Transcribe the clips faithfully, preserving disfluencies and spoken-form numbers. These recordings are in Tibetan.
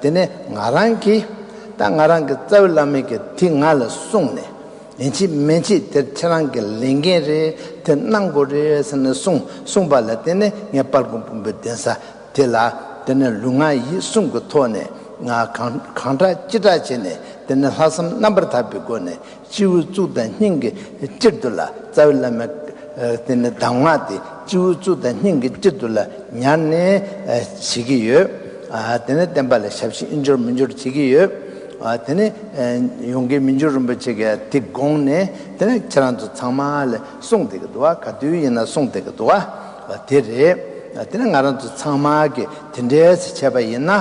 དེ་ནས་ང་རང་གིས་ད་ང་རང་གི་རྩ་བའི་བླ་མས་ཀྱི་དེ་ང་ལ་གསུངས་ནས། ཡིན་གཅིག་མིན་གཅིག་དེར་ཁྱེད་རང་གི་ལས་འགན་རེད། དེ་གནང་དགོས་རེད་ཟེར་ནས་གསུངས་གསུངས་པ་ལ་བརྟེན་ནས། ངས་དཔལ་མགོན་སྤུན་པོའི་གདན་ས་དེ་ལ་དེ་ནས་ལུས་ངག་ཡིད་གསུམ་གྱི་ཐོག་ནས་ང་གང་གང་དྲག་ཅི་དྲག་བྱས་ནས། དེ་ནས་ལྷག་བསམ་རྣམ་པར་དག་པའི་སྒོ་ནས་སྤྱི་བོའི་གཙུག་དང་སྙིང་གི་དཀྱིལ་དུ་ལ། རྩ་བའི་བླ་མའི་དེ་ནས་གདམས་ངག་དེ་སྤྱི་བོའི་གཙུག་དང་སྙིང་གི་དཀྱིལ་དུ་ལ་ཉར་ནས་བྱེད་ཀྱི་ཡོད། དེ་ནས་བསྟན་པ་ལ་ཞབས་ཕྱི་ཨེ་འབྱོར་མི་འབྱོར་བྱེད་ཀྱི་ཡོད། དེ་ནས་ཡོངས་དགེ་མི་འགྱུར་རིན་པོ་ཆེ་གིས་དེ་དགོངས་ནས། དེ་ནས་ཁྱེད་རང་ཚོ་ཚང་མ་ལ་གསུངས་བསྡད་ཀྱི་འདུག་བ། ག་དུས་ཡིན་ན་གསུངས་བསྡད་ཀྱི་འདུག་བ། དེ་རེད། དེ་ནས་ང་རང་ཚོ་ཚང་མ་གིས་དེ་འདྲས་བྱས་པ་ཡིན་ན།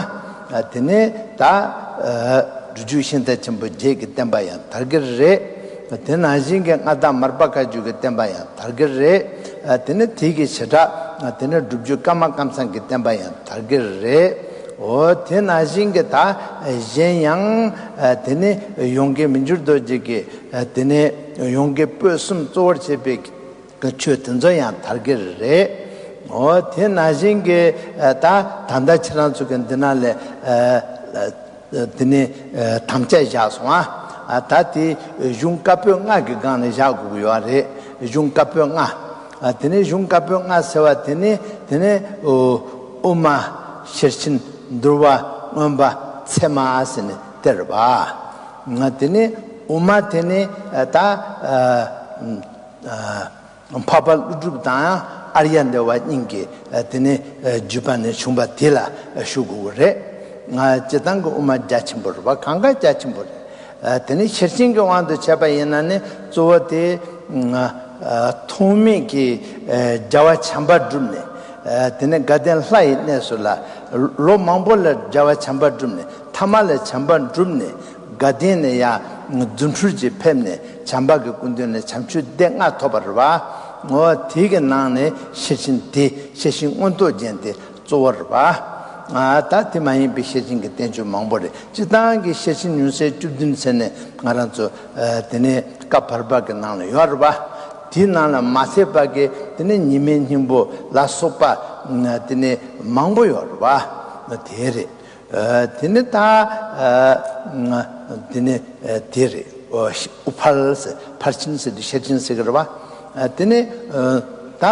དེ་ནས་ད་སྒྲུབ་བརྒྱུད་ཤིང་རྟ་ཆེན་པོ་བརྒྱད་ཀྱི་བསྟན་པ་ཡང་དར་གྱི་རེད། དེ་ནང་བཞིན་གྱི་མངའ་བདག་མར་པ་བཀའ་བརྒྱུད་ཀྱི་བསྟན་པ་ཡང་དར་གྱི་རེད། དེ་ནས་དེ་གི་བྱེ་བྲག་དེ་ནས་སྒྲུབ་བརྒྱུད་ཀརྨ་ཀཾ་ཚང་གི་བསྟན་པ་ཡང་དར་གྱི་རེད། འོ་དེ་ནང་བཞིན་གྱི་ད་གཞན་ཡང་དེ་ནས་ཡོངས་དགེ་མི་འགྱུར་རྡོ་རྗེ་གི་དེ་ནས་ཡོངས་དགེ་པོད་གསུམ་གཙོ་བོར་བྱས་པའི་གི་ཆོས་དེ་ཚོ་ཡང་དར་གྱི་རེད། འོ་དེ་ནང་བཞིན་གྱི་ད་ད་ལྟ་ཁྱེད་རང་ཚོ་གི་འདི་ན་ལས་དེ་ནས་དམ་བཅའ་བཞག་སོང་ཨ། ད་དེ་གཞུང་བཀའ་པོད་ལྔ་གི་སྒང་ནས་བཞག་དགོས་ཀྱི་ཡོད་རེད། གཞུང་བཀའ་པོད་ལྔ། དེ་ནས་གཞུང་བཀའ་པོད་ལྔ་ཟེར་བ་དེ་ནི་དེ་ནས་དབུ་མ། ཤེར་ཕྱིན། འདུལ་བ། མངོན་པ། ཚད་མ་ཟེར་ནས་དེ་རེད་པ། དེ་ནས་དབུ་མ་དེ་ནི་ད། འཕགས་པ་ཀླུ་སྒྲུབ་དང་ཨཱརྱ་དེ་བ་གཉིས་ཀྱི་དེ་ནས་བརྒྱུད་པ་ནས་བྱུང་བ་དེ་ལ་ཞུ་དགོས་ཀྱི་རེད། སྤྱིར་བཏང་གི་དབུ་མ་རྒྱ་ཆེན་པོ་རེད་པ། གང་ག་རྒྱ་ཆེན་པོ་རེད། དེ་ནས་ཤེར་ཕྱིན་གྱི་དབང་དུ་བྱས་པ་ཡིན་ན་ནི་གཙོ་བོ་དེ་ཐོག་མེད་ཀྱི་རྒྱལ་བ་བྱམས་པ་བསྒྲུབས་ནས། དེ་ནས་དགའ་ལྡན་ལྷ་ཡི་གནས་སུ་ལ་ལོ་མང་པོ་ལ་རྒྱལ་བ་བྱམས་པ་བསྒྲུབས་ནས། ཐ་མ་ལ་བྱམས་པ་བསྒྲུབས་ནས། དགའ་ལྡན་ནས་ཡང་རྫུ་འཕྲུལ་གྱིས་ཕེབས་ནས་བྱམས་པ་གི་སྐུ་མདུན་ནས་བྱམས་ཆོས་སྡེ་ལྔ་ཐོབ་པ་རེད་པ། འོ་དེ་གི་ནང་ནས་ཤེར་ཕྱིན་དེ། ཤེར་ཕྱིན་མངོན་རྟོགས་རྒྱན་དེ་གཙོ་བོ་རེད་པ། ད་དེ་མ་ཡིན་པའི་ཤེར་ཕྱིན་གྱི་བསྟན་བཅོས་མང་པོ་རེད། སྤྱིར་བཏང་གི་ཤེར་ཕྱིན་ཡུམ་སྲས་བཅུ་བདུན་ཟེར་ནས་ང་རང་ཚོ་དེ་ནས་བཀའ་བར་པ་གི་ནང་ལ་ཡོད་རེད་པ། དེའི་ནང་ལ་མ་ཚད་པ་གི་དེ་ནས་ཉི་མའི་སྙིང་པོ་ལ་སོགས་པ་དེ་ནས་མང་པོ་ཡོད་རེད་པ། དེ་རེད། དེ་ནས་ད་དེ་ནས་དེ་རེད། དབུ་ཕར་ཟེར། ཕར་ཕྱིན་ཟེར་དུས་ཤེར་ཕྱིན་ཟེར་གི་རེད་པ། དེ་ནས་ད་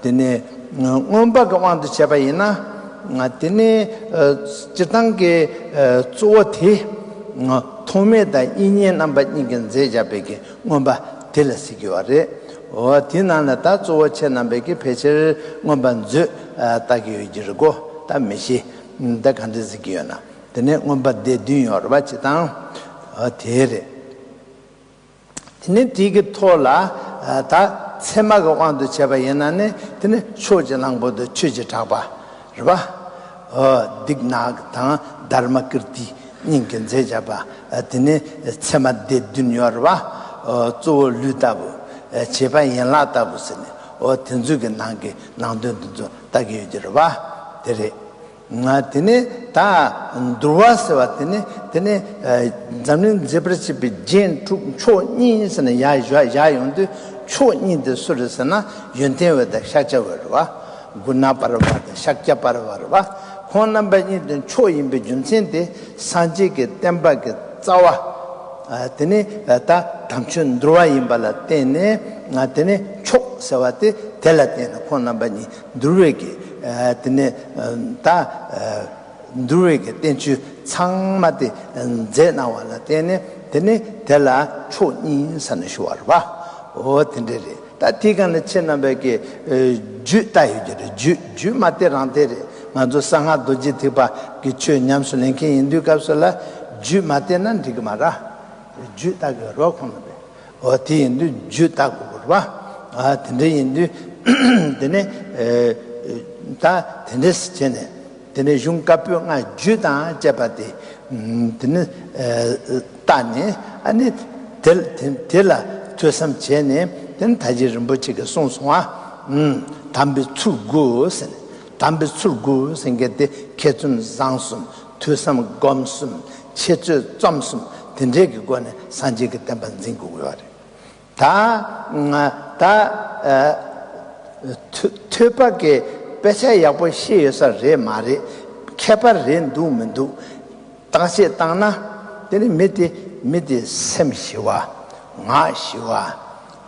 དེ་ནས་མངོན་པ་གི་དབང་དུ་བྱས་པ་ཡིན་ན། དེ་ནས་སྤྱིར་བཏང་གི་གཙོ་བོ་དེ་ཐོགས་མེད་དང་དབྱིག་གཉེན་རྣམ་པ་གཉིས་ཀྱིས་མཛད་བཞག་པའི་གི་མངོན་པ་དེ་ལ་ཟེར་གི་ཡོད་རེད། འོ་དེའི་ནང་ལ་ད་གཙོ་བོ་ཁྱེད་རྣམ་པས་ཀྱི་ཕལ་ཆེར་མངོན་པ་མཛོད་ལྟ་གི་ཡོད་ཀྱི་རེད་གོ། ད་མི་ཤེས། ད་ག་འདྲ་ཟེར་གི་ཡོད་ན། དེ་ནས་མངོན་པ་སྡེ་བདུན་ཡོད་རེད་པ། སྤྱིར་བཏང་དེ་རེད། དེ་ནས་དེ་གི་ཐོག་ལ་ད་ཚད་མ་གི་དབང་དུ་བྱས་པ་ཡིན་ན་ནི། དེ་ནི་ཕྱོགས་ཀྱི་གླང་པོ་དང་ཆོས་ཀྱི་གྲགས་པ་རེད་པ། ཨོ་དིག་ནག་དང་དྷརྨ་ཀིརྟི་གཉིས་ཀྱིས་མཛད་བཞག་པ། དེ་ནི་ཚད་མ་སྡེ་བདུན་ཡོད་རེད་པ། ཨོ་གཙོ་བོ་ལུས་ལྟ་བུ། བྱེད་པ་ཡན་ལག་ལྟ་བུ་ཟེར་ནས། ཨོ་དེ་ཚོ་གི་ནང་གི་ནང་དོན་དེ་ཚོ་ལྟ་གི་ཡོད་ཀྱི་རེད་པ། དེ་རེད། ང་དེ་ནས་ད་འདུལ་བ་ཟེར་བ་དེ་ནི། དེ་ནི་འཛམ་གླིང་མཛེས་པར་བྱེད་པའི་རྒྱན་དྲུག་མཆོག་གཉིས་ཟེར་ནས་ཡར་བཞག་བཞག་ཡོང་དུས། མཆོག་གཉིས་དེ་སུ་རེད་ཟེར་ན། ཡོན་ཏན་འོད་དང་ཤཱཀྱ་འོད་རེད་པ། གུ་ཎ་པར་བ་དང་ཤཱཀྱ་པར་བ་རེད་པ། ཁོང་རྣམ་པ་གཉིས་དེ་མཆོག་ཡིན་པའི་རྒྱུ་མཚན་དེ། སངས་རྒྱས་ཀྱི་བསྟན་པ་གི་རྩ་བ། དེ་ནི་ད་དམ་ཆོས་འདུལ་བ་ཡིན་པ་ལ་བརྟེན་ནས། ང་དེ་ནི་མཆོག་ཟེར་བ་དེ་དེ་ལ་བརྟེན་ནས་ཁོང་རྣམ་པ་གཉིས་འདུལ་བའི་གི། དེ་ནས་ད་འདུལ་བའི་གི་བསྟན་བཅོས་ཚང་མ་དེ་མཛད་གནང་བ་ལ་བརྟེན་ནས། དེ་ནི་དེ་ལ་མཆོག་གཉིས་ཟེར་ནས་ཞུ་བ་རེད་པ། འོ་དེ་འདྲ་རེད། ད་དེའི་སྒང་ལ་ཁྱེད་རྣམ་པས་ཀྱི་རྒྱུད་ལྟ་ཡོད་ཀྱི་རེད། རྒྱུད་རྒྱུད་མ་བལྟས་རང་བལྟས་རེད། ང་ཚོ་གསང་སྔགས་རྡོ་རྗེ་ཐེག་པ་གི་ཆོས་ཉམས་སུ་ལེན་མཁན་ཡིན་དུས་སྐབས་སུ་ལ་རྒྱུད་མ་བལྟས་ན་འགྲིག་གི་མ་རེད། རྒྱུད་ལྟ་གི་རོགས་ཁོང་རྣམ་པས། འོ་དེ་ཡིན་དུས་རྒྱུད་ལྟ་དགོས་ཀྱི་རེད་པ། དེ་འདྲ་ཡིན་དུས་དེ་ནས་ད་དེ་འདྲ་བྱས་ནས། དེ་ནས་གཞུང་བཀའ་པོད་ལྔ་རྒྱུད་དང་བཅས་པ་དེ། དེ་ནི་ཨ་བལྟས་ནས། ཨ་ནི་དེ་དེ་དེ་ལ་ཐོས་བསམ་བྱས་ནས། དེ་ནི་ད་གིན་རིན་པོ་ཆེ་གིས་གསུངས་སོང་ཨ། དམ་པའི་ཚུལ་དགུ་ཟེར་ནས། དམ་པའི་ཚུལ་དགུ་ཟེར་མཁན་དེ། མཁས་བཙུན་བཟང་གསུམ། ཐོས་བསམ་སྒོམ་གསུམ། འཆད་རྩོད་རྩོམ་གསུམ། དེ་འདྲའི་གི་སྒོ་ནས་སངས་རྒྱས་ཀྱི་བསྟན་པ་འཛིན་དགོས་ཀྱི་ཡོད་རེད། ད་ང་ད་ཨ་ཐོས་ཐོས་པ་གི་དཔེ་ཆ་ཡག་པོ་ཤེས་ཡོད་ས་རེད་མ་རེད། ཁྱད་པར་རེད་འདུག་མི་འདུག་བརྟག་དཔྱད་བཏང་ན། དེ་ནི་མི་དེ་མི་དེ་སེམས་ཞི་བ། ངག་ཞི་བ།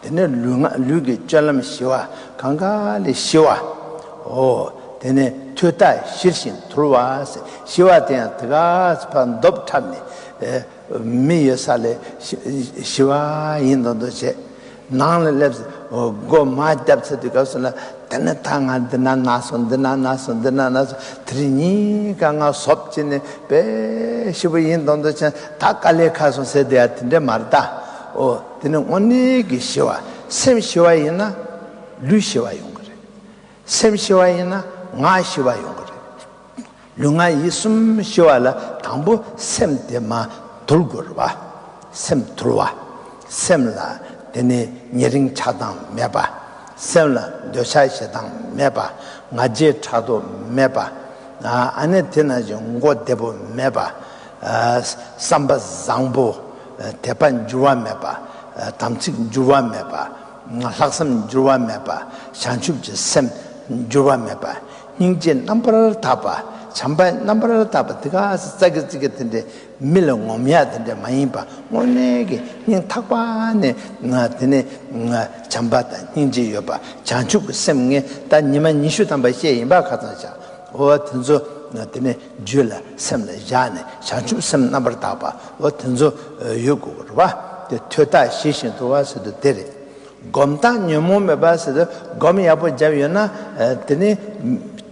དེ་ནི་ལུས་ངག་ལུས་ཀྱི་སྤྱོད་ལམ་ཞི་བ། གང་ག་ལས་ཞི་བ། འོ། དེ་ནི་ཐོས་རྟགས་ཞིར་བཞིན་དུལ་བ་ཟེར། ཞི་བ་དེ་ཡང་དེ་ག་ཕར་འདོབ་འཁྲབ་ནས། ཨེ། མི་ཡོད་ས་ལས་ཞི་ཞི་བ་ཡིན་མདོག་མདོག་བྱས། ནང་ལ་སླེབས། སྒོ་མ་བརྒྱབ་ཚར་དུས་སྐབས་སུ་ལ། དེ་ནས་ད་ང་འདི་ན་ན་སོང་། འདི་ན་ན་སོང་། འདི་ན་ན་སོང་། དེ་རིང་གཉིས་ཀ་ང་ཟོབ་བྱས་ནས་དཔེ་ཞི་བོ་ཡིན་མདོག་མདོག་བྱས། ད་དཀའ་ལས་ཁག་སོང་ཟེར་དེ་ཡང་དེ་འདྲས་མ་རེད་ད། འོ། དེ་ནི་དངོས་གནས་ཀྱི་ཞི་བ། སེམས་ཞི་བ་ཡིན་ན་ལུས་ཞི་བ་ཡོང་གི་རེད། སེམས་ཞི་བ་ཡིན་ན་ངག་ཞི་བ་ཡོང་གི་རེད། ལུས་ངག་ཡིད་གསུམ་ཞི་བ་ལ་དང་པོ་སེམས་དེ་མར་དུལ་དགོས་རེད་བ། སེམས་དུལ་བ། སེམས་ལ་དེ་ནི་ཉེ་རིང་ཆགས་སྡང་མེད་པ། སེམས་ལ་འདོད་ཆགས་ཞེ་སྡང་མེད་པ། ང་རྒྱལ་ཕྲག་དོག་མེད་པ། ཨ་ནི་དེ་ནང་བཞིན་མགོ་བདེ་པོ་མེད་པ། བསམ་པ་བཟང་པོ། དད་པ་འགྱུར་བ་མེད་པ། དམ་ཚིག་འགྱུར་བ་མེད་པ། ལྷག་བསམ་འགྱུར་བ་མེད་པ། བྱང་ཆུབ་ཀྱི་སེམས་འགྱུར་བ་མེད་པ། སྙིང་རྗེ་རྣམ་པར་དག་པ། བྱམས་པ་རྣམ་པར་དག་པ། དེ་ག་ཙག་གི་ཙིག་གི་དེ་འདྲའི་མི་ལ་ངོམ་ཡག་དེ་འདྲ་མ་ཡིན་པ། དངོས་གནས་ཀྱི་སྙིང་ཐག་པ་ནས་ང་དེ་ནས་ང་བྱམས་པ་དང་སྙིང་རྗེ་ཡོད་པ། བྱང་ཆུབ་ཀྱི་སེམས། ངས་ད་ཉི་མ་ཉི་ཤུ་ཐམ་པ་བཤད་ཡིན་པ། ཁ་ཚང་བྱ། འོ། དེ་ཚོ་དེ་ནས་རྒྱུད་ལ་སེམས་ལ་བཞག་ནས་བྱང་ཆུབ་སེམས་རྣམ་པར་དག་པ། འོ། དེ་ཚོ་ཡོད་དགོས་རེད་བ། དེ་ཐོས་རྟགས་ཞི་ཞིང་དུལ་བ་ཟེར་དུས་དེ་རེད། སྒོམ་རྟགས་ཉོན་མོངས་མེད་པ་ཟེར་དུས། སྒོམ་ཡག་པོ་བརྒྱབ་ཡོད་ན། དེ་ནི་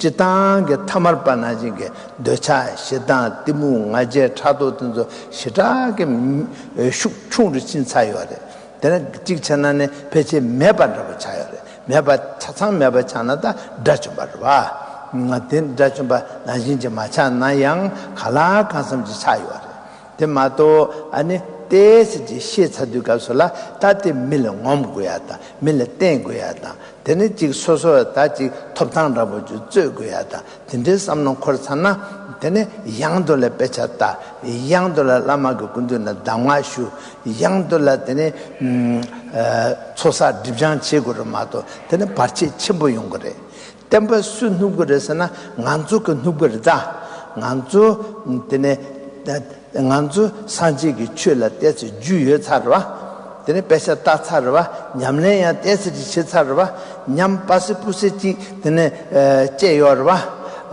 སྤྱིར་བཏང་གི་ཐ་མལ་པ་ནང་བཞིན་གྱི་འདོད་ཆགས་ཞེ་སྡང་གཏི་མུག་ང་རྒྱལ་ཕྲག་དོག་དེ་ཚོ་ཞེ་དྲག་གི་ཤུགས་ཆུང་རུ་ཕྱིན་ཚར་ཡོད་རེད། དེ་ནས་གཅིག་བྱས་ན་ནི་ཕལ་ཆེར་མེད་པ་འདྲ་པོ་ཆགས་ཡོད་རེད། མེད་པ་ཆ་ཚང་མེད་པ་ཆགས་ན་ད་དགྲ་བཅོམ་པ་རེད་བ། ང་དེ་དགྲ་བཅོམ་པ་ནང་བཞིན་གྱི་མ་ཆགས་ན་ཡང་། གང་ལ་གང་འཚམ་གྱི་ཆགས་ཡོད་རེད། དེ་མ་གཏོགས་ཨ་ནི་ཏོག་ཙམ་ཅིག་ཤེས་ཚར་དུས་སྐབས་སུ་ལ། ད་དེ་མི་ལ་ངོམ་དགོས་ཡ་དང་། མི་ལ་བསྟན་དགོས་ཡ་དང་། དེ་ནས་ཅིག་སོ་སོ་ད་ཅིག་ཐོབ་ཐང་འདྲ་པོ་ཅིག་རྩོད་དགོས་ཡ་དང་། དེ་འདྲའི་བསམ་བློ་འཁོར་ཚར་ན། དེ་ནས་ཡང་དུ་ལ་དཔེ་ཆ་ལྟ། ཡང་དུ་ལ་བླ་མ་གི་སྐུ་མདུན་ན་གདམས་ངག་ཞུ། ཡང་དུ་ལ་དེ་ནས་ཨ་ཚོགས་བསགས་སྒྲིབ་སྦྱང་བྱེད་དགོས་རེད་མ་གཏོགས། དེ་ནས་བར་ཆད་ཆེན་པོ་ཡོང་གི་རེད། བསྟན་པ་སུས་སྣུབ་དགོས་རེད་ཟེར་ན། ང་ཚོ་གིས་སྣུབ་དགོས་རེད་ད། ང་ཚོ་དེ་ནས་ང་ཚོ་སངས་རྒྱས་ཀྱི་ཆོས་ལ་ཏོག་ཙམ་རྒྱུས་ཡོད་ཚར་རེད་བ། དེ་ནས་དཔེ་ཆ་ལྟ་ཚར་རེད་བ། ཉམས་ལེན་ཡང་ཏོག་ཙམ་ཅིག་བྱེད་ཚར་རེད་བ། ཉམས་པ་སེ་སྤུ་སེ་ཅིག་དེ་ནས་ཨ་སྐྱེས་ཡོད་རེད་བ།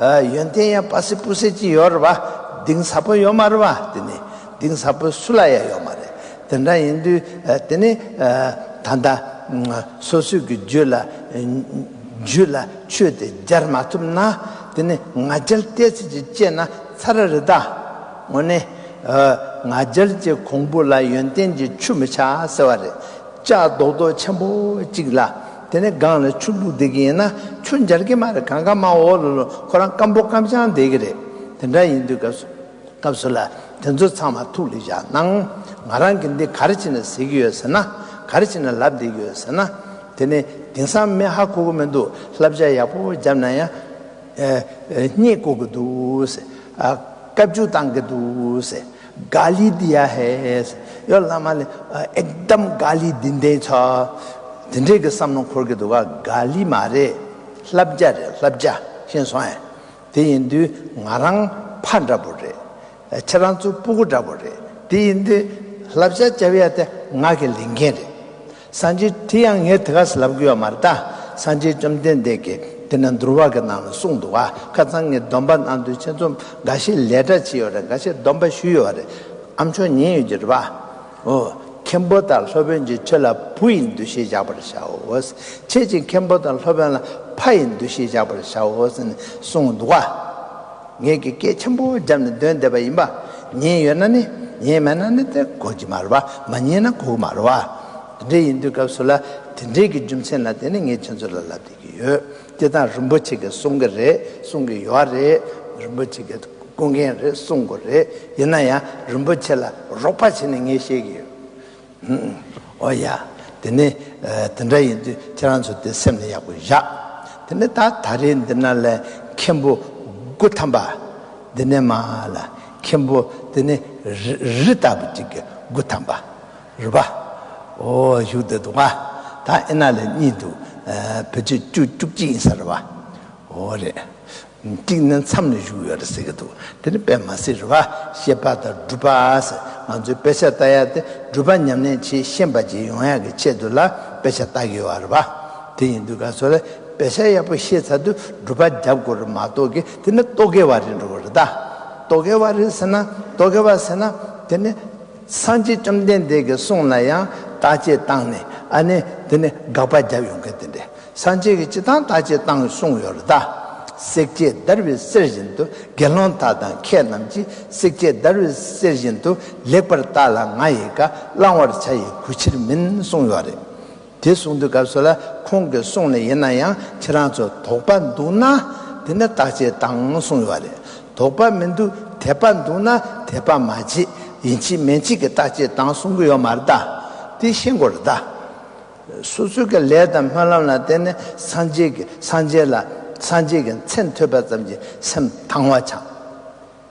ཨ་ཡོན་ཏན་ཡང་པ་སེ་སྤུ་སེ་ཅིག་ཡོད་རེད་བ། གཏིང་ཟབ་པོ་ཡོད་མ་རེད་བ། དེ་ནས་གཏིང་ཟབ་པོ་སུ་ལ་ཡང་ཡོད་མ་རེད། དེ་འདྲ་ཡིན་དུས་ཨ་དེ་ནས་ཨ་ད་ལྟ་སོ་སོའི་གི་རྒྱུད་ལ་རྒྱུད་ལ་ཆོས་དེ་སྦྱར་མ་ཐུབ་ན། དེ་ནས་ང་རྒྱལ་ཏོག་ཙམ་ཅིག་སྐྱེས་ན་ཚར་རེད་ད། དངོས་གནས་ཨ་ང་རྒྱལ་གྱི་གོང་བུ་ལ་ཡོན་ཏན་གྱི་ཆུ་མི་ཆགས་ཟེར་བ་རེད། ལྕགས་རྡོག་རྡོག་ཆེན་པོ་གཅིག་ལ། དེ་ནས་སྒང་ལ་ཆུ་བླུགས་བསྡད་ཀྱི་ཡིན་ན། ཆུ་འབྱར་གྱི་མ་རེད། གང་ག་མ་འོག་ལ་ལོ་ཁོ་རང་སྐམ་པོ་སྐམ་ཤང་བསྡད་ཀྱི་རེད། དེ་འདྲ་ཡིན་དུས་སྐབས་སུ། སྐབས་སུ་ལ་དེ་ཚོ་ཚང་མ་ཐུགས་ལ་བཞག་གནང་། ང་རང་གིས་འདི་ག་རེ་བྱས་ནས་ཟེར་གྱི་ཡོད་ཟེར་ན། ག་རེ་བྱས་ནས་ལབ་བསྡད་ཀྱི་ཡོད་ཟེར་ན། དེ་ནས་དེང་སང་མི་ཧ་གོ་གི་མི་འདུག་བསླབ་བྱ་ཡག་པོ་བརྒྱབ་ན་ཡང་། ཨེ་ཨེ་རྙེད་གོ་གི་འདུག་ཟེར། ཨ་བཀའ་བཀྱོན་བཏང་གི་འདུག་ཟེར། ག་ལི་དི་ཡ་ཧེ་ཟེར། ཡོ་བླ་མ་ལེ། ཨ་ཨེག་དམ་ག་ལི་དི་འདེ་ཚོ། དེ་འདྲས་ཀྱི་བསམ་བློ་འཁོར་གྱི་འདུག་ག་ག་ལི་མ་རེད། བསླབ་བྱ་རེད། བསླབ་བྱ། ཤེས་སོང་ཨེ། དེ་ཡིན་དུས་ང་རང་ཕ་འདྲ་པོ་རེད། ཁྱེད་རང་ཚོ་སྤུ་གུ་འདྲ་པོ་རེད། དེ་ཡིན་དུས་བསླབ་བྱ་བྱ་བ་དེ་ང་གི་ལས་འགན་རེད། སངས་རྒྱས་དེ་ཡང་ངས་དེ་ག་ཟེར་ལབ་གི་ཡོད་མ་རེད་ད། སངས་རྒྱས་བཅོམ་ལྡན་འདས་ཀྱིས་དེ་ནས་འདུལ་བ་གི་ནང་ལ་གསུངས་འདུག་ག་ཁ་སང་ངས་སྡོམ་པ་གནང་དུས་ཁྱེད་ཚོ་འགའ་ཤས་ལས་གྲྭ་བྱས་ཡོད་རེད། འགའ་ཤས་སྡོམ་པ་ཞུས་ཡོད་རེད། ཨ་མཆོག་ཉན་ཡོད་ཀྱི་རེད་པ། འོ། མཁན་པོ་དང་སློབ་དཔོན་གྱིས་ཁྱོད་ལ་བུ་ཡི་འདུ་ཤེས་བཞག་པར་བྱའོ། ཁྱེད་ཀྱིས་མཁན་པོ་དང་སློབ་དཔོན་ལ་ཕ་ཡི་འདུ་ཤེས་བཞག་པར་བྱའོ་ཟེར་ནས་གསུངས་འདུག་ག་ངས་ཀྱི་སྐད་ཆེན་པོ་བརྒྱབ་ནས་འདོན་བསྡད་པ་ཡིན་པ། ཉན་ཡོད་ན་ནི། ཉན་མེད་ན་ནི་དེ་གོ་གི་མ་རེད་པ། མ་ཉན་ན་གོ་གི་མ་རེད་པ། དེ་འདྲ་ཡིན་དུས་སྐབས་སུ་ལ། དེ་འདྲའི་གི་རྒྱུ་མཚན་ལ་བརྟེན་ནས་ངས་ཁྱེད་ཚོ་ལ་ལབ་བསྡད་ཀྱི་ཡོད། དེ་དང་རིན་པོ་ཆེ་གིས་གསུང་གི་རེད། གསུང་གི་ཡོད་རེད། རིན་པོ་ཆེ་གིས་སྐུ་མཁྱེན་རེད། གསུང་གི་རེད། ཡིན་ན་ཡང་རིན་པོ་ཆེ་ལ་རོགས་པ་བྱས་ནས་ངས་བཤད་ཀྱི་ཡོད། ཨོ་ཡ། དེ་ནས་ཨ་དེ་འདྲ་ཡིན་དུས་ཁྱེད་རང་ཚོ་དེ་སེམས་ལ་ཡག་པོ་བཞག་དེ་ནས་ད་ད་རེས་འདི་ན་ལ་མཁན་པོ་དགུ་ཐམ་པ། འདི་ནས་མར་ལ་མཁན་པོ་དེ་ནས་རི་རི་ལྟ་བུ་ཅིག་གི་དགུ་ཐམ་པ་རེད་པ། ཨོ་བཞུགས་བསྡད་འདུག་ག་ད་ཨེ་ན་ལ་གཉིས་འདུག་ཨ་བེད་སྤྱོད་བཅུ་བཅུ་གཅིག་ཡིན་ས་རེད་པ། ཨོ་རེད། གཅིག་ནི་མཚམས་ལ་བཞུགས་ཡོད་རེད་ཟེར་གྱི་འདུག་དེ་ནི་དཔེ་མ་སྲིད་རེད་བ། ཤེས་པ་དང་སྒྲུབ་པ་ཟེར། ང་ཚོས་དཔེ་ཆ་ལྟ་ཡ་དེ་སྒྲུབ་པ་ཉམས་ལེན་བྱེད་ཤེས་པ་ཅིག་ཡོང་ཡ་གི་ཆེད་དུ་ལ་དཔེ་ཆ་ལྟ་གི་ཡོད་རེད་བ། དེ་ཡིན་དུས་ག་ཚོད་ལ་དཔེ་ཆ་ཡག་པོ་ཤེས་ཚར་དུས་སྒྲུབ་པ་རྒྱབ་དགོས་རེད་མ་གཏོགས་གི། དེ་ནི་རྟོག་གེ་བ་རེད་འགྲོ་གི་རེད་ད། རྟོག་གེ་བ་རེད་ཟེར་ན། རྟོག་གེ་བ་ཟེར་ན་དེ་ནི། སངས་རྒྱས་བཅོམ་ལྡན་འདས་ཀྱི་གསུང་ལ་ཡང་བརྟག་དཔྱད་བཏང་ནས། ཨ་ནི་དེ་ནི་དགག་པ་བརྒྱབ་ཡོང་མཁན་དེ་འདྲ། སངས་རྒྱས་ཀྱིས་སྤྱིར་བཏང་བརྟག་དཔྱད་བཏང་གསུངས་ཡོད་རེད་ད། བསྲེག་བཅད་བརྡར་བའི་གསེར་བཞིན་དུ། དགེ་སློང་དག་དང་མཁས་རྣམས་ཀྱིས། བསྲེག་བཅད་བརྡར་བའི་གསེར་བཞིན་དུ། ལེགས་པར་བརྟགས་ལ་ང་ཡི་བཀའ། བླང་བར་བྱ་ཡི་གུས་ཕྱིར་མིན། གསུངས་ཡོད་རེད། དེ་གསུང་དུས་སྐབས་སུ་ལ་ཁོང་གི་གསུང་ལ་ཡིན་ན་ཡང་ཁྱེད་རང་ཚོ་དོགས་པ་འདུག་ན་དེ་ནི་བརྟག་དཔྱད་བཏང་གསུང་ཡོད་རེད། དོགས་པ་མི་འདུག་དད་པ་འདུག་ན་དད་པ་མ་བྱེད། ཡིན་གཅིག་མིན་གཅིག་གི་བརྟག་དཔྱད་བཏང་གསུང་གི་ཡོད་མ་རེད་ད། དེ་ཤེས་དགོས་རེད་ད། སོ་སོའི་གི་ལས་དང་སྨོན་ལམ་ལ་བརྟེན་ནས་སངས་རྒྱས་ཀྱི་སངས་རྒྱས་ལ་སངས་རྒྱས་ཀྱི་མཚན་ཐོས་པ་ཙམ་གྱིས་སེམས་དྭངས་བ་ཆགས།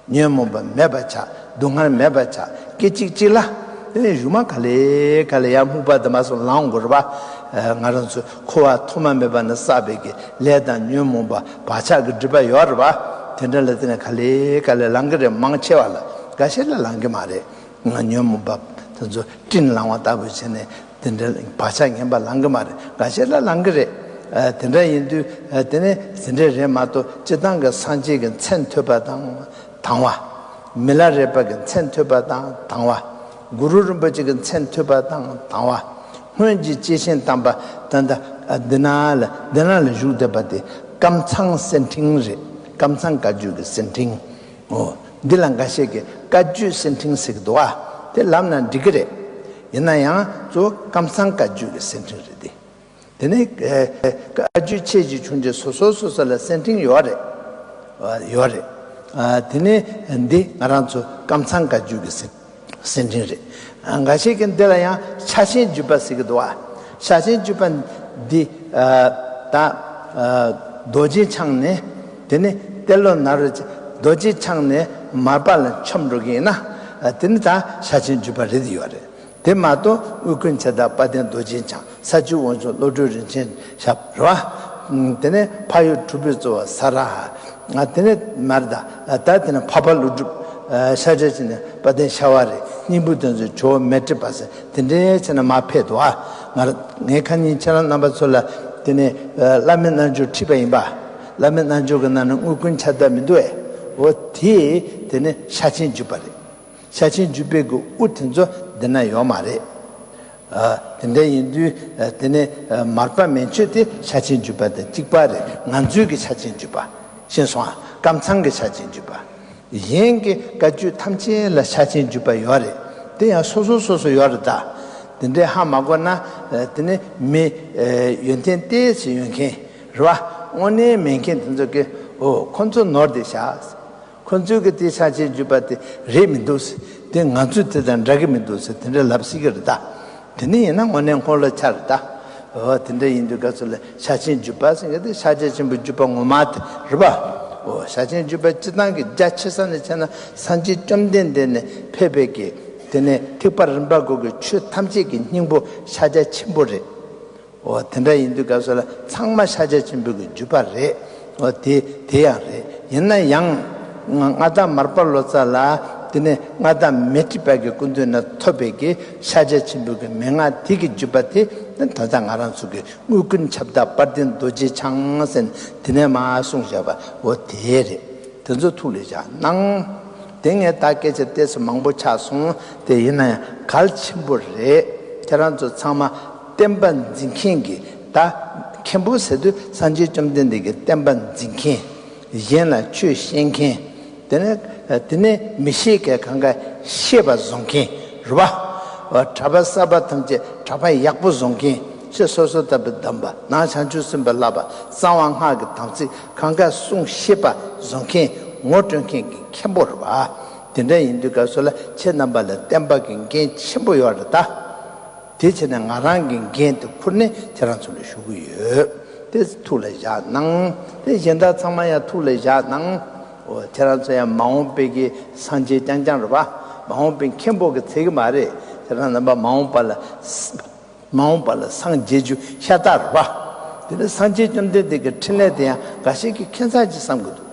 ཉོན་མོངས་པ་མེད་པ་ཆགས། སྡུག་བསྔལ་མེད་པ་ཆགས། སྐད་ཅིག་གཅིག་ལ། དེ་ནས་གཞུག་མ་ག་ལེ་ག་ལེ་ཡར་སྨུག་པ་དེ་མ་སོང་ལངས་དགོས་རེད་པ། ང་རང་ཚོས་འཁོར་བ་ཐོག་མ་མེད་པ་ནས་བསགས་པའི་གི་ལས་དང་ཉོན་མོངས་པ་བག་ཆགས་ཀྱི་སྒྲིབ་པ་ཡོད་རེད་པ། དེ་འདྲ་ལ་དེ་ནས་ག་ལེ་ག་ལེ་ལངས་གི་རེད། མང་ཆེ་བ་ལ། འགའ་ཤས་ལ་ལངས་གི་མ་རེད། ང་ཉོན་མོངས་པ་དེ་ཚོ་སྤྲིན་ལངས་པ་ལྟ་བུ་བྱས་ནས་དེ་འདྲ་བག་ཆགས་ངན་པ་ལངས་གི་མ་རེད། འགའ་ཤས་ལ་ལངས་གི་རེད། དེ་འདྲ་ཡིན་དུས་དེ་ནས་དེ་འདྲ་རེད་མ་གཏོགས་སྤྱིར་བཏང་གི་སངས་རྒྱས་ཀྱི་མཚན་ཐོས་པ་དང་། དང་བ། མི་ལ་རས་པ་གི་མཚན་ཐོས་པ་དང་དང་བ། གུ་རུ་རིན་པོ་ཆེ་གི་མཚན་ཐོས་པ་དང་དང་བ། སྔོན་གྱི་སྐྱེས་ཆེན་དམ་པ་ད་ལྟ་འདི་ན་ལ་འདི་ན་ལ་བཞུགས་བསྡད་པ་དེ་ཀམ་ཚང་གསེར་ཕྲེང་རེད། ཀམ་ཚང་བཀའ་བརྒྱུད་ཀྱི་གསེར་ཕྲེང་། འོ། འདི་ལ་འགའ་ཤས་ཀྱིས་བཀའ་བརྒྱུད་གསེར་ཕྲེང་ཟེར་གི་འདུག་ཨ། དེ་ལབ་ན་འགྲིག་གི་རེད། ཡིན་ན་ཡང་གཙོ་བོ་ཀམ་ཚང་བཀའ་བརྒྱུད་ཀྱི་གསེར་ཕྲེང་རེད་དེ། དེ་ནས་ཨ་བཀའ་བརྒྱུད་ཆེ་ཆུང་ཆུང་ཆུང་སོ་སོ་སོ་སོ་ལ་གསེར་ཕྲེང་ཡོད་རེད། ཡོད་རེད། དེ་ནས་འདི་ང་རང་ཚོ་ཀམ་ཚང་བཀའ་བརྒྱུད་ཀྱི་གསེར་གསེར་ཕྲེང་རེད། འགའ་ཤས་ཀྱིས་འདི་ལ་ཡང་ཕྱག་ཆེན་བརྒྱུད་པ་ཟེར་གྱི་འདུག་བ། ཕྱག་ཆེན་བརྒྱུད་པ་འདི་ད་རྡོ་རྗེ་འཆང་ནས་དེ་ནས་ཏེ་ལོ་ནཱ་རོ་རྡོ་རྗེ་འཆང་ནས་མར་པ་ལ་མཆོམ་འགྲོ་གི་ཡིན་ན། དེ་ནི་ད་ཕྱག་ཆེན་བརྒྱུད་པ་རེད་ཡོད་རེད། དེ་མ་གཏོགས་དབུས་ཀུན་ཁྱབ་བདག་དཔལ་ལྡན་རྡོ་རྗེ་འཆང་། ས་བཅུ་དབང་ཕྱུག་བློ་གྲོས་རིན་ཆེན་ཞབས་རེད་བ། དེ་ནས་འཕགས་ཡུལ་གྲུབ་པའི་གཙོ་བོ་ས་ར་ཧ། དེ་ནས་མར་ད་ད་དེ་ནས་འཕགས་པ་ཀླུ་སྒྲུབ། ཤཱཀྱ་བྱེད་ནས་དཔལ་ལྡན་ཤ་བ་རི། སྙིང་པོ་དོན་གཙོ་ཇོ་བོ་མཻ་ཏྲི་པ་ཟེར་དེ་འདྲའི་བྱས་ནས་མར་ཕེབས་འདུག་ཨ། ང་ངས་ཁ་ཉིན་ཁྱེད་རང་རྣམ་པ་ཚོ་ལ་དེ་ནས་བླ་མའི་རྣལ་འབྱོར་ཁྲིད་པ་ཡིན་པ། བླ་མའི་རྣལ་འབྱོར་གྱི་ནང་ནས་དབུས་ཀུན་ཁྱབ་བདག་མི་འདུག་ཨེ། འོ་དེ་དེ་ནས་ཕྱག་ཆེན་བརྒྱུད་པ་རེད། ཕྱག་ཆེན་བརྒྱུད་པའི་གི་དབུ་དེ་ཚོ་འདི་ན་ཡོད་མ་རེད། ཨ། དེ་འདྲ་ཡིན་དུས་ཨ། དེ་ནས་ཨ། མར་པ་མན་ཆད་དེ་ཕྱག་ཆེན་བརྒྱུད་པ་དང་གཅིག་པ་རེད། ང་ཚོའི་གི་ཕྱག་ཆེན་བརྒྱུད་པ། ཤེས་སོང་ཨ། ཀམ་ཚང་གི་ཕྱག་ཆེན་བརྒྱུད་པ། གཞན་གྱི་བཀའ་བརྒྱུད་ཐམས་ཅད་ལ་ཕྱག་ཆེན་བརྒྱུད་པ་ཡོད་རེད། དེ་ཡང་སོ་སོ་སོ་སོ་ཡོད་རེད་ད། དེ་འདྲའི་ཧ་མ་གོ་ན་ཨ། དེ་ནས་མི་ཨ། ཡོན་ཏན་ཏོག་ཙམ་ཡོད་མཁན་རེད་བ། དངོས་གནས་མེད་མཁན་དེ་ཚོ་གིས་འོ་ཁོ་ཚོ་ནོར་བསྡད་ཤག་ཁོ་ཚོས་གི་དེ་ཕྱག་ཆེན་བརྒྱུད་པ་དེ་རེད་མི་འདུག་ཟེར། དེ་ང་ཚོས་དེ་དང་འདྲ་གི་མི་འདུག་ཟེར་དེ་འདྲ་ལབ་སྲིད་གི་རེད་ད། དེ་ནི་ཡིན་ན་དངོས་གནས་འཁོར་ལོ་ཆགས་རེད་ད། འོ་དེ་འདྲ་ཡིན་དུས་སྐབས་སུ་ལ་ཕྱག་ཆེན་བརྒྱུད་པ་ཟེར་གི་དེ་ཕྱག་རྒྱ་ཆེན་པོའི་བརྒྱུད་པ་ངོ་མ་དེ་རེད་པ། འོ་ཕྱག་ཆེན་བརྒྱུད་པ་སྤྱིར་བཏང་གི་རྒྱ་ཆེ་ས་ནས་བྱས་ན་སངས་རྒྱས་བཅོམ་ལྡན་འདས་ནས་ཕེབས་པའི་གི་དེ་ནས་ཐེག་པ་རིམ་པ་དགུ་གི་ཆོས་ཐམས་ཅད་ཀྱི་སྙིང་པོ་ཕྱག་རྒྱ་ཆེན་པོ་རེད། འོ་དེ་འདྲ་ཡིན་དུས་སྐབས་སུ་ལ་ཚང་མ་ཤཱཀྱ་ཆེན་པོའི་གི་བརྒྱུད་པ་རེད། འོ་དེ་དེ་ཡང་རེད། ཡིན་ན་ཡང་མངའ་བདག་མར་པ་ལོ་ཙཱ་ལ་དེ་ནས་མངའ་བདག་མཻ་ཏྲི་པ་གི་སྐུ་མདུན་ན་ཐོབ་པའི་གི་ཤཱཀྱ་ཆེན་པོའི་གི་མན་ངག་དེ་གི་བརྒྱུད་པ་དེ་ད་ལྟ་ང་རང་ཚོ་གི་དངོས་ཀུན་ཁྱབ་བདག་དཔལ་ལྡན་རྡོ་རྗེ་འཆང་ཟེར་དེ་ནས་མར་གསུངས་བཞག་པ་འོ་དེ་རེད། དེ་ཚོ་ཐུགས་ལ་བཞག་གནང་། དེ་ངས་ད་སྐད་ཆ་ཏོག་ཙམ་མང་པོ་ཆགས་སོང་། དེ་ཡིན་ན་ཡང་གལ་ཆེན་པོ་རེད། ཁྱེད་རང་ཚོ་ཚང་མ་བསྟན་པ་འཛིན་མཁན་གྱི་ད་མཁན་པོ་ཟེར་དུས་སངས་རྒྱས་བཅོམ་ལྡན་འདས་ཀྱི་བསྟན་པ་འཛིན་མཁན། གཞན་ལ་ཆོས་བཤད་མཁན། དེ་ནས་དེ་ནས་མི་ཤེས་མཁན་གང་ག་ཤེས་པ་བཟོ་མཁན་རེད་བ། གྲྭ་པ་གསར་པ་ཐམས་ཅད་གྲྭ་པ་ཡག་པོ་བཟོ་མཁན། ཕྱི་སོ་སོ་ལྟ་བུ་གདམས་པ་ནང་བྱང་ཆུབ་སེམས་དཔའ་བསླབ་པ་གསང་བ་སྔགས་ཀྱི་དམ་ཚིག་གང་ག་གསུང་ཤེས་པ་བཟོ་མཁན་ངོ་སྤྲོད་མཁན་གྱི་མཁན་པོ་རེད་བ། དེ་འདྲ་ཡིན་དུས་སྐབས་སུ་ལ་ཁྱེད་རྣམ་པ་ལ་བསྟན་པ་གི་འགན་ཆེན་པོ་ཡོད་རེད་ད། དེ་བྱས་ནས་ང་རང་གི་འགན་དེ་ཁུར་ནས་ཁྱེད་རང་ཚོ་ལ་ཞུ་གི་ཡོད། དེ་ཐུགས་ལ་བཞག་གནང་། དེ་གཞན་དག་ཚང་མ་ཡང་ཐུགས་ལ་བཞག་གནང་། འོ་ཁྱེད་རང་ཚོ་ཡང་མ་འོངས་པའི་གི་སངས་རྒྱས་རྐྱང་རྐྱང་རེད་བ། མ་འོངས་པའི་མཁན་པོ་གི་ཚད་གི་མ་རེད། ཁྱེད་རང་རྣམ་པ་མ་འོངས་པ་ལ་མ་འོངས་པ་ལ་སངས་རྒྱས་རྒྱུ་ཤ་སྟག་རེད་བ། དེ་ནས་སངས་རྒྱས་བཅོམ་ལྡན་འདས་ཀྱི་འཕྲིན་ལས་དེ་ཡང་འགའ་ཤས་ཀྱིས་ཁྱད་མཚར་ཅིག་བསམ་གི་འདུག་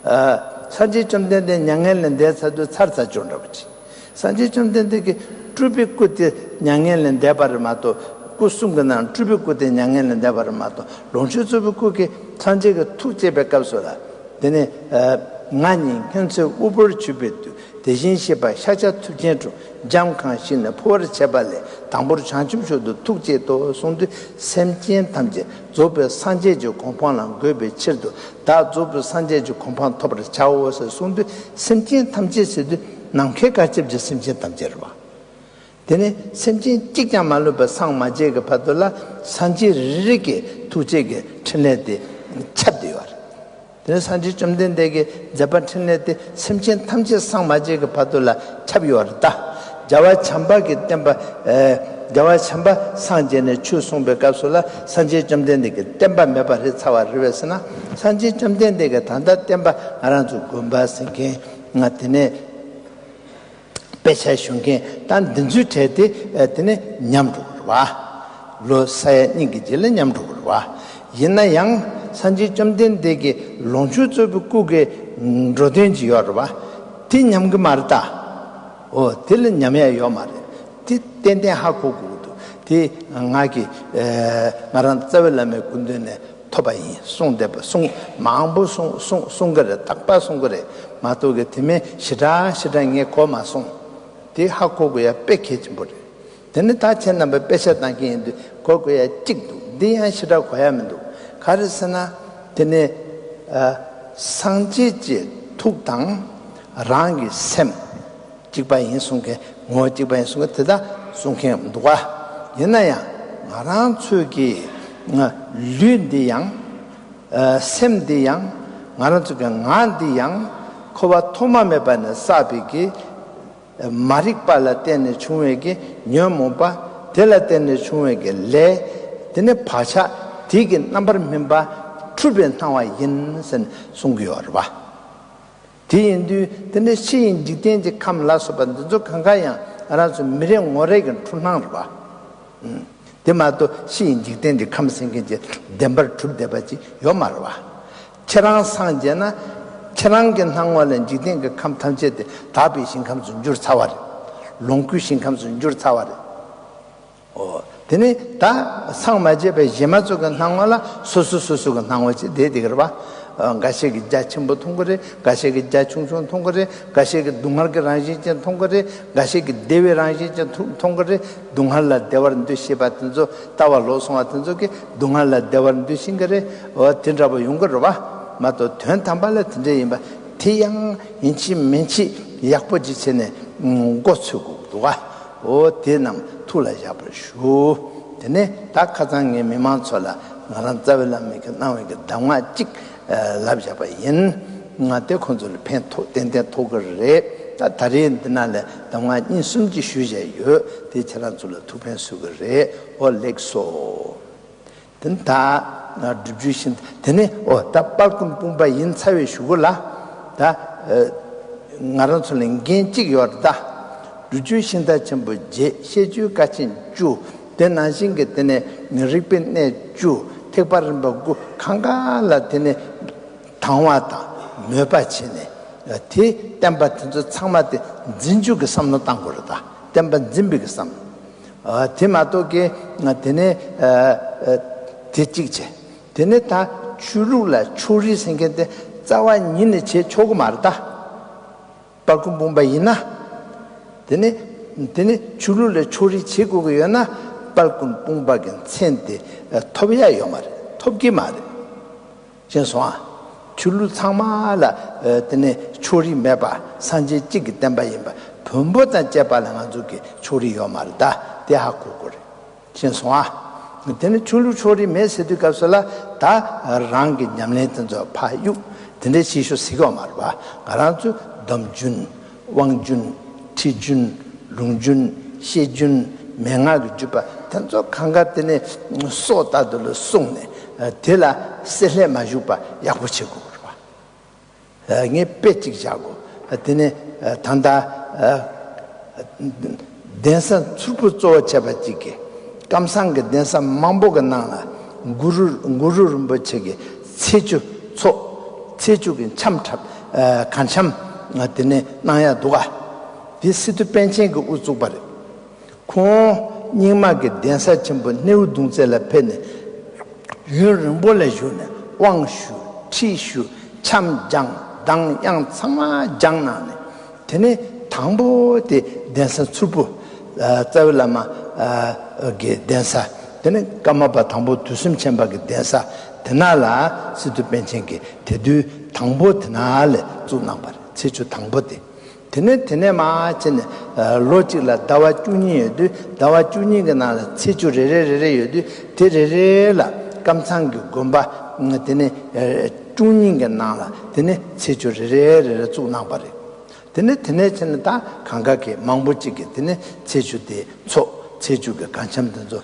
ཨ། སངས་རྒྱས་བཅོམ་ལྡན་འདས་མྱ་ངན་ལས་འདས་ཚར་དུས་ཚར་ཚར་བྱུང་འདྲ་པོ་ཅིག་སངས་རྒྱས་བཅོམ་ལྡན་འདས་ཀྱི་སྤྲུལ་པའི་སྐུ་དེ་མྱ་ངན་ལས་འདས་པ་རེད་མ་གཏོགས། སྐུ་གསུམ་གྱི་ནང་སྤྲུལ་པའི་སྐུ་དེ་མྱ་ངན་ལས་འདས་པ་རེད་མ་གཏོགས། ལོངས་སྤྱོད་རྫོགས་པའི་སྐུ་གིས་སངས་རྒྱས་ཀྱི་ཐུགས་བསྐྱེད་པའི་སྐབས་སུ་ལ། དེ་ནས། ཨ། ང་ཉིད་སྔོན་ཚེ་དབུལ་པོར་གྱུར་པའི་དུས། དེ་བཞིན་གཤེགས་པ་ཤཱཀྱ་ཐུབ་ཆེན་འཁྲུངས། འཇམ་ཁང་ཞིག་ནས་འཕོ་བར་བྱེད་པ་ལས། དང་པོར་བྱང་ཆུབ་མཆོག་ཏུ་ཐུགས་བསྐྱེད་དོ་གསུངས་དུས། སེམས་ཅན་ཐམས་ཅད་རྫོགས་པའི་སངས་རྒྱས་ཀྱི་གོ་འཕང་ལ་འགོད་པའི་ཕྱིར་དུ། བདག་རྫོགས་པའི་སངས་རྒྱས་ཀྱི་གོ་འཕང་ཐོབ་པར་བྱའོ་ཞེས་གསུངས་དུས། སེམས་ཅན་ཐམས་ཅད་ཟེར་དུས་ནམ་མཁའི་བཀའ་ཁྱབ་ཀྱི་སེམས་ཅན་ཐམས་ཅད་རེད་པ། དེ་ནས་སེམས་ཅན་གཅིག་ཀྱང་མ་ལུས་པར་སངས་མ་རྒྱས་ཀྱི་བར་དུ་ལ། སངས་རྒྱས་རེ་རེ་གི་ཐུགས་བསྐྱེད་ཀྱི་ཕྲིན་ལས་དེ་ཁྱབ་བསྡད་ཡོད་རེད། དེ་ནས་སངས་རྒྱས་བཅོམ་ལྡན་འདས་ཀྱི་མཛད་པ་འཕྲིན་ལས་དེ་སེམས་ཅན་ཐམས་ཅད་སངས་མ་རྒྱས་ཀྱི་བར་དུ་ལ་ཁྱབ་ཡོད་རེད་ད། རྒྱལ་བ་བྱམས་པ་གི་བསྟན་པ། ཨེ། རྒྱལ་བ་བྱམས་པ་སངས་རྒྱས་ནས་ཆོས་གསུངས་པའི་སྐབས་སུ་ལ། སངས་རྒྱས་བཅོམ་ལྡན་འདས་ཀྱི་བསྟན་པ་མེད་པ་རེད་ཚར་བ་རེད་པས་ཟེར་ན། སངས་རྒྱས་བཅོམ་ལྡན་འདས་ཀྱི་ད་ལྟ་བསྟན་པ་ང་རང་ཚོ་དགོན་པ་ཟེར་མཁན་ང་དེ་ནས། དཔེ་ཆ་ཞུ་མཁན་ད་འདི་ཚོའི་གྲས་དེ། ཨ། དེ་ནས་ཉམས་འགྲོ་གི་རེད་པ། ལོ་ས་ཡ་གཉིས་ཀྱི་རྗེས་ལ་ཉམས་འགྲོ་གི་རེད་པ། ཡིན་ན་ཡང་སངས་རྒྱས་བཅོམ་ལྡན་འདས་ཀྱི་ལོངས་སྤྱོད་རྫོགས་པའི་སྐུ་གི་འགྲོ་དོན་ཅིག་ཡོད་རེད་པ། དེ་ཉམས་གི་མ་རེད་ད། འོ། དེ་ལ་ཉམས་ཡ་ཡོད་མ་རེད། དེ་ཏན་ཏན་ཧ་གོ་དགོས་ཀྱི་འདུག་དེ་ང་གི། ཨ། ང་རང་རྩ་བའི་བླ་མའི་སྐུ་མདུན་ནས་ཐོབ་པ་ཡིན་གསུངས་བསྡད་པ། གསུང་མང་པོ་གསུང་གསུང་གསུང་གི་རེད། རྟག་པར་གསུང་གི་རེད་མ་གཏོགས་ཀྱི། དེ་མིན་ཞེ་དྲག་ཞེ་དྲག་ངས་གོ་མ་སོང་། དེ་ཧ་གོ་དགོས་ཡ་དཔེ་གལ་ཆེན་པོ་རེད། དེ་ནི་ད་ཁྱེད་རྣམ་པས་དཔེ་ཆ་བཏང་མཁན་ཡིན་དུས་གོ་དགོས་ཡ་གཅིག་འདུག་འདི་ཡང་ཞེ་དྲག་གོ་ཡ་མི་འདུག་ག་རེ་ཟེར་ན། དེ་ནི། ཨ། སངས་རྒྱས་ཀྱི་ཐུགས་དང་རང་གི་སེམས་གཅིག་པ་ཡིན་གསུང་མཁན། ངོ་བོ་གཅིག་པ་ཡིན་གསུང་མཁན་དེ་དག་གསུང་མཁན་འདུག་ག་ཡིན་ན་ཡང་ང་རང་ཚོའི་གི། ཨ། ལུས་འདི་ཡང་། ཨ། སེམས་འདི་ཡང་། ང་རང་ཚོའི་གི་ངག་འདི་ཡང་། འཁོར་བ་ཐོག་མ་མེད་པ་ནས་བསགས་པའི་གི། ཨ། མ་རིག་པ་ལ་བརྟེན་ནས་བྱུང་བའི་གི་ཉོན་མོངས་པ། དེ་ལ་བརྟེན་ནས་བྱུང་བའི་གི་ལས། དེ་ནི་བག་ཆགས་དེ་གི་རྣམ་པར་སྨིན་པ་འཁྲུལ་པའི་སྣང་བ་ཡིན་ཟེར་ནས་གསུང་གི་ཡོད་རེད་པ། དེ་ཡིན་དུས་དེ་ནི་ཕྱི་ཡི་འཇིག་རྟེན་གྱི་ཁམས་ལ་སོགས་པ་འདི་ཚོ་གང་ག་ཡང་ང་རང་ཚོ་མི་རེ་ངོ་རེ་གི་འཁྲུལ་སྣང་རེད་པ། ཨུམ། དེ་མ་གཏོགས་ཕྱི་ཡི་འཇིག་རྟེན་གྱི་ཁམས་ཟེར་མཁན་གྱི་བདེན་པར་གྲུབ་བསྡད་པ་ཅིག་ཡོད་མ་རེད་པ། ཁྱེད་རང་སངས་རྒྱས་ན། ཁྱེད་རང་གི་སྣང་ངོ་ལ་འཇིག་རྟེན་གྱི་ཁམས་ཐམས་ཅད་དེ་དག་པའི་ཞིང་ཁམས་སུ་འགྱུར་ཚར་བ་རེད། ལོངས་སྐུའི་ཞིང་ཁམས་སུ་འགྱུར་ཚར་བ་རེད། འོ། དེ་ནི་ད་སངས་མ་རྒྱས་པའི་གཞན་མ་ཚོ་གི་སྣང་ངོ་ལ་སོ་སོ་སོ་སོ་གི་སྣང་ངོ་ཅིག་བསྡད་བསྡད་ཀྱི་རེད་པ། ཨ། འགའ་ཤས་ཀྱིས་རྒྱ་ཆེན་པོ་མཐོང་གི་རེད། འགའ་ཤས་ཀྱིས་རྒྱ་ཆུང་ཆུང་མཐོང་གི་རེད། འགའ་ཤས་ཀྱིས་སྡུག་བསྔལ་གྱི་རང་བཞིན་ཅན་མཐོང་གི་རེད། འགའ་ཤས་ཀྱིས་བདེ་བའི་རང་བཞིན་ཅན་མཐོང་མཐོང་གི་རེད། སྡུག་བསྔལ་ལ་བདེ་བར་འདུ་ཤེས་པ་དེ་ཚོ། ལྟ་བ་ལོག་སོང་བ་དེ་ཚོ་གིས་སྡུག་བསྔལ་ལ་བདེ་བར་འདུ་ཤེས་ཀྱི་རེད། འོ། དེ་འདྲ་པོ་ཡོང་གི་རེད་པ། མ་གཏོགས་དོན་དམ་པ་ལ་དེ་འདྲ་ཡིན་པ་དེ་ཡང་ཡིན་གཅིག་མིན་གཅིག་ཡག་པོ་ཅིག་བྱས་ནས་མགོ་ཚོས་དགོས་འདུག་ག་འོ། དེ་རྣམས་ཐུགས་ལ་བཞག་པར་ཞུ། དེ་ནས་ད་ཁ་སང་ངས་མི་མང་ཚོ་ལ་ང་རང་རྩ་བའི་བླ་མའི་གི་གནང་བའི་གི་གདམས་ངག་ཅིག་ལབ་བཞག་པ་ཡིན། ང་དེ་ཁོང་ཚོ་ལ་ཕན་ཐོགས་ཏན་ཏན་ཐོགས་ཀྱི་རེད། ད་ད་རེས་འདི་ན་ལས་གདམས་ངག་གཉིས་གསུམ་ཅིག་ཞུས་བཞག་ཡོད། དེ་ཁྱེད་རང་ཚོ་ལ་ཐུགས་ཕན་གསོས་ཀྱི་རེད། འོ། ལེགས་སོ། དེ་ནི་ད་སྒྲུབ་བརྒྱུད་ཤིང་། དེ་ནི། འོ། ད་དཔལ་མགོན་སྤུངས་པ་ཡིན་ཚར་བའི་གཞུག་གུ་ལ། ད་ཨ་ང་རང་ཚོ་ལ་འགན་གཅིག་ཡོད་རེད་ད། སྒྲུབ་བརྒྱུད་ཤིང་རྟ་ཆེན་པོ་བརྒྱད། བཤད་རྒྱུད་དཀའ་ཆེན་བཅུ། དེ་ནང་བཞིན་གྱི་དེ་ནས་རིག་པའི་གནས་བཅུ། ཐེག་པ་རིམ་པ་དགུ། གང་ག་ལ་དེ་ནས་དང་བ་དང་མོས་པ་བྱས་ནས། དེ་བསྟན་པ་དེ་ཚོ་ཚང་མ་དེ་འཛིན་རྒྱུ་གི་བསམ་བློ་བཏང་དགོས་རེད་ད། བསྟན་པ་འཛིན་པའི་གི་བསམ་བློ། ཨ། དེ་མ་གཏོགས་ཀྱི་ང་དེ་ནས། ཨ། ཨ། དེ་གཅིག་བྱས། དེ་ནས་ད་ཆོས་ལུགས་ལ་ཕྱོགས་རིས་ཟེར་མཁན་དེ་རྩ་བ་ཉིད་ནས་བྱེད་ཆོག་གི་མ་རེད་ད། དཔལ་མགོན་སྤུངས་པ་ཡིན་ན། དེ་ནས་དེ་ནས་ཆོས་ལུགས་ལ་ཕྱོགས་རིས་བྱེད་དགོས་ཀྱི་ཡོད་ན། དཔལ་མགོན་སྤུངས་པ་གི་མཚན་དེ། ཨ། ཐོབ་ཡ་ཡོད་མ་རེད། ཐོབ་ཀྱི་མ་རེད། ཤེས་སོང་ཨ། ཆོས་ལུགས་ཚང་མ་ལ། ཨ། དེ་ནས་ཕྱོགས་རིས་མེད་པ། སངས་རྒྱས་གཅིག་གི་བསྟན་པ་ཡིན་པ། བོན་པོ་དང་བཅས་པ་ལ་ང་ཚོ་གི་ཕྱོགས་རིས་ཡོད་མ་རེད་ད། དེ་ཧ་གོ་དགོས་རེད། ཤེས་སོང་ཨ། དེ་ནས་ཆོས་ལུགས་ཕྱོགས་རིས་མེད་ཟེར་དུས་སྐབས་སུ་ལ། ད་རང་གི་ཉམས་ལེན་དེ་ཚོ་ཕར་གཡུག་དེ་འདྲ་བྱེད་ཤོག་ཟེར་གི་ཡོད་མ་རེད་པ། ང་རང་ཚོས་སྡོམ་རྒྱུན། དབང་རྒྱུན། ཁྲིད་རྒྱུན། ལུང་རྒྱུན། བཤད་རྒྱུན། མན་ངག་གི་བརྒྱུད་པ་དེ་ཚོ་གང་ག་དེ་ནས་སྲོག་ལྟ་བུ་ལ་བསྲུངས་ནས། དེ་ལ་བསྲེ་ལྷད་མ་ཞུགས་པ་ཡག་པོ་བྱེད་དགོས་པ་རེད་པ། ངས་དཔེ་གཅིག་བཞག་གོ། དེ་ནས་ད་ལྟ་གདན་ས་མཚུར་ཕུ་གཙོ་བོ་བྱས་པ་གཅིག་གིས། ཀམ་ཚང་གི་གདན་ས་མང་པོ་གི་ནང་ལ་གུ་རུ་གུ་རུ་རིན་པོ་ཆེ་གི་ཚེས་བཅུ་ཚོགས། ཚེས་བཅུ་གི་འཆམ་འཁྲབ། གར་འཆམ་དེ་ནས་གནང་ཡག་འདུག་ག་དེ་སི་ཏུ་པཎ་ཆེན་གྱིས་དབུ་བཙུགས་པ་རེད། ཁོང་རྙིང་མ་གི་གདན་ས་ཆེན་པོ་སྣེའུ་གདུང་རྩེ་ལ་ཕེབས་ནས། ཡུན་རིང་པོ་ལ་བཞུགས་ནས་དབང་ཞུ། ཁྲིད་ཞུ། འཆམ་སྦྱངས། གདངས་དབྱངས་ཚང་མ་སྦྱངས་གནང་ནས། དེ་ནས་དང་པོ་དེ་གདན་ས་མཚུར་ཕུ། རྩ་བའི་བླ་མ་གི་གདན་ས། དེ་ནས་ཀརྨ་པ་དང་པོ་དུས་གསུམ་མཁྱེན་པ་གི་གདན་ས། དེ་ན་ལ་སི་ཏུ་པཎ་ཆེན་གྱིས་དེ་དུས་དང་པོ་དེ་ན་ལས་བཙུགས་གནང་བ་རེད། ཚེས་བཅུ་དང་པོ་དེ། དེ་ནས་དེ་ནས་མར་ཕྱིན་ནས་ལོ་གཅིག་ལ་ཟླ་བ་བཅུ་གཉིས་ཡོད་དུས། ཟླ་བ་བཅུ་གཉིས་ཀྱི་ནང་ལ་ཚེས་བཅུ་རེ་རེ་རེ་རེ་ཡོད་དུས། དེ་རེ་རེ་ལ་ཀམ་ཚང་གི་དགོན་པ་དེ་ནས་བཅུ་གཉིས་ཀྱི་ནང་ལ་དེ་ནས་ཚེས་བཅུ་རེ་རེ་རེ་རེ་བཙུགས་གནང་བ་རེད། དེ་ནས་དེ་ནས་ཕྱིན་ནས་ད་གང་ག་གི་མང་པོ་གཅིག་གིས་དེ་ནས་ཚེས་བཅུ་དེ་འཚོགས། ཚེས་བཅུ་གི་གར་འཆམ་དེ་ཚོ་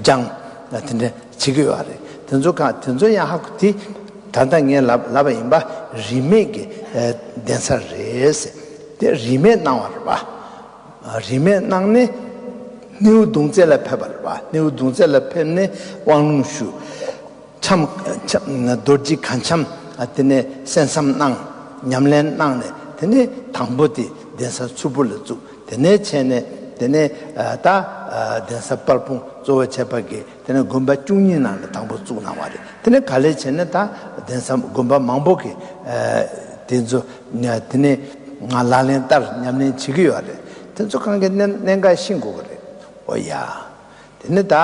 སྦྱངས། དེ་འདྲ་བྱེད་ཀྱི་ཡོད་རེད། དེ་ཚོ་གང་དེ་ཚོ་ཡང་ཧ་གོ་དེ། ད་ལྟ་ངས་ལབ་ལབ་པ་ཡིན་པ། རིས་མེད་ཀྱི་གདན་ས་རེད་ཟེར། དེ་རིས་མེད་གནང་བ་རེད་པ། རིས་མེད་གནང་ནས་སྣེའུ་གདུང་རྩེ་ལ་ཕེབས་པ་རེད་པ། སྣེའུ་གདུང་རྩེ་ལ་ཕེབས་ནས་དབང་ལུང་ཞུ། འཆམ། འཆམ། རྡོ་རྗེ་གར་འཆམ། དེ་ནས་གསན་བསམ་གནང་། ཉམས་ལེན་གནང་ནས། དེ་ནས་དང་པོ་དེ་གདན་ས་མཚུར་ཕུ་ལ་བཙུགས། དེ་ནས་བྱས་ནས་དེ་ནས་ད་གདན་ས་དཔལ་སྤུངས་གཙོ་བོ་བྱས་པ་གི་དེ་ནས་དགོན་པ་བཅུ་གཉིས་ནང་ལ་དང་པོ་བཙུགས་གནང་བ་རེད། དེ་ནས་ག་ལེར་བྱས་ནས་ད་གདན་ས་དགོན་པ་མང་པོ་གི་དེ་ཚོ་དེ་ནས་ང་ལག་ལེན་བསྟར། ཉམས་ལེན་བྱེད་ཀྱི་ཡོད་རེད། དེ་ཚོ་གང་གི་གནད་གནད་འགག་ཤེས་དགོས་ཀྱི་རེད། ཨོ་ཡ། དེ་ནས་ད་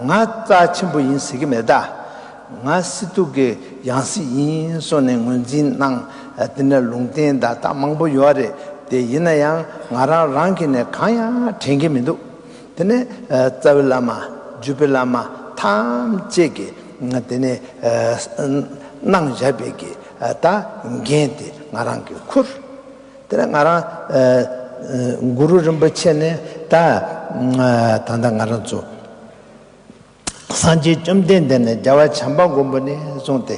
ང་རྩ་ཆེན་པོ་ཡིན་ཟེར་གྱི་མེད་ད། ང་སི་ཏུ་གི་ཡང་སྲིད་ཡིན་གསུངས་ནས་ངོས་འཛིན་གནང་། དེ་ནས་ལུང་བསྟན་དང་ད་མང་པོ་ཡོད་རེད། དེ་ཡིན་ན་ཡང་ང་རང་རང་གིས་ནས་གང་ཡང་དྲན་གྱི་མི་འདུག་དེ་ནས་རྩ་བའི་བླ་མ། བརྒྱུད་པའི་བླ་མ་ཐམས་ཅད་ཀྱིས་དེ་ནས་གནང་བཞག་པའི་གི་ད་འགན་དེ་ང་རང་གིས་འཁུར། དེ་ནས་ང་རང་ཨ་ཨ་གུ་རུ་རིན་པོ་ཆེ་ནས་ད་ཨ་ད་ལྟ་ང་རང་ཚོ་སངས་རྒྱས་བཅོམ་ལྡན་འདས་ནས་རྒྱལ་བ་བྱམས་པ་མགོན་པོ་ནས་བཟུང་སྟེ།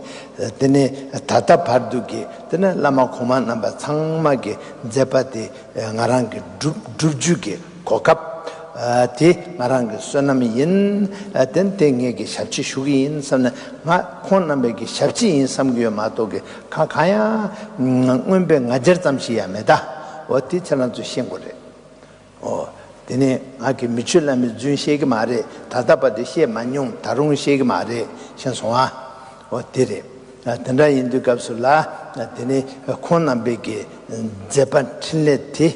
དེ་ནས་ད་ལྟ་བར་དུ་གི་དེ་ནས་བླ་མ་གོང་མ་རྣམ་པ་ཚང་མ་གི་མཛད་པ་དེ་ང་རང་གི་སྒྲུབ་སྒྲུབ་རྒྱུ་གི་གོ་སྐབས་དེ་ང་རང་གི་བསོད་ནམས་ཡིན། དེ་དེ་ངེད་ཀྱི་ཞབས་ཕྱི་ཞུ་གི་ཡིན་བསམ་ནས། ང་ཁོང་རྣམ་པའི་གི་ཞབས་ཕྱི་ཡིན་བསམ་གྱི་ཡོད་མ་གཏོགས་གི་གང་གང་ཡང་མངོན་པའི་ང་རྒྱལ་ཙམ་ཞིག་ཡང་མེད་ད། འོ་དེ་ཁྱེད་རང་ཚོས་ཤེས་དགོས་རེད། འོ། དེ་ནས་ང་གི་མི་ཆོས་བླ་མའི་རྫུན་བཤད་གི་མ་རེད། ད་ལྟ་བར་དུ་བཤད་མ་མྱོང་། ད་རུང་བཤད་གི་མ་རེད། ཤེས་སོང་ཨ། འོ་དེ་རེད། དེ་འདྲ་ཡིན་དུས་སྐབས་སུ་ལ། དེ་ནས་ཁོང་རྣམ་པའི་གི་མཛད་པ་འཕྲིན་ལས་དེ་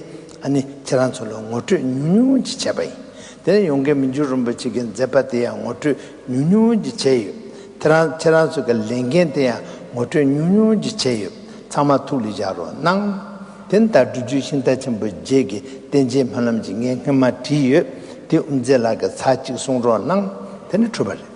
ཨ་ནི་ཁྱེད་རང་ཚོ་ལ་ངོ་སྤྲོད་ཉུང་ཉུང་ཅིག་བྱས་པ་ཡིན། དེ་ནས་ཡོངས་དགེ་མི་འགྱུར་རིན་པོ་ཆེ་གི་མཛད་པ་དེ་ཡང་ངོ་སྤྲོད་ཉུང་ཉུང་ཅིག་བྱས་ཡོད། ཁྱེད་རང་ཁྱེད་རང་ཚོ་གི་ལས་འགན་དེ་ཡང་ངོ་སྤྲོད་ཉུང་ཉུང་ཅིག་བྱས་ཡོད། ཚང་མ་ཐུགས་ལ་བཞག་རོགས་གནང་། དེ་ནས་ད་སྒྲུབ་བརྒྱུད་ཤིང་རྟ་ཆེན་པོ་བརྒྱད་ཀྱི་བསྟན་རྒྱས་སྨོན་ལམ་གྱི་ངས་སྔོན་མ་བྲིས་ཡོད། དེ་དབུ་མཛད་ལགས་ཀྱིས་ཚར་གཅིག་གསུང་རོགས་གནང་། དེ་ནས་གྲུབ་པ་རེད།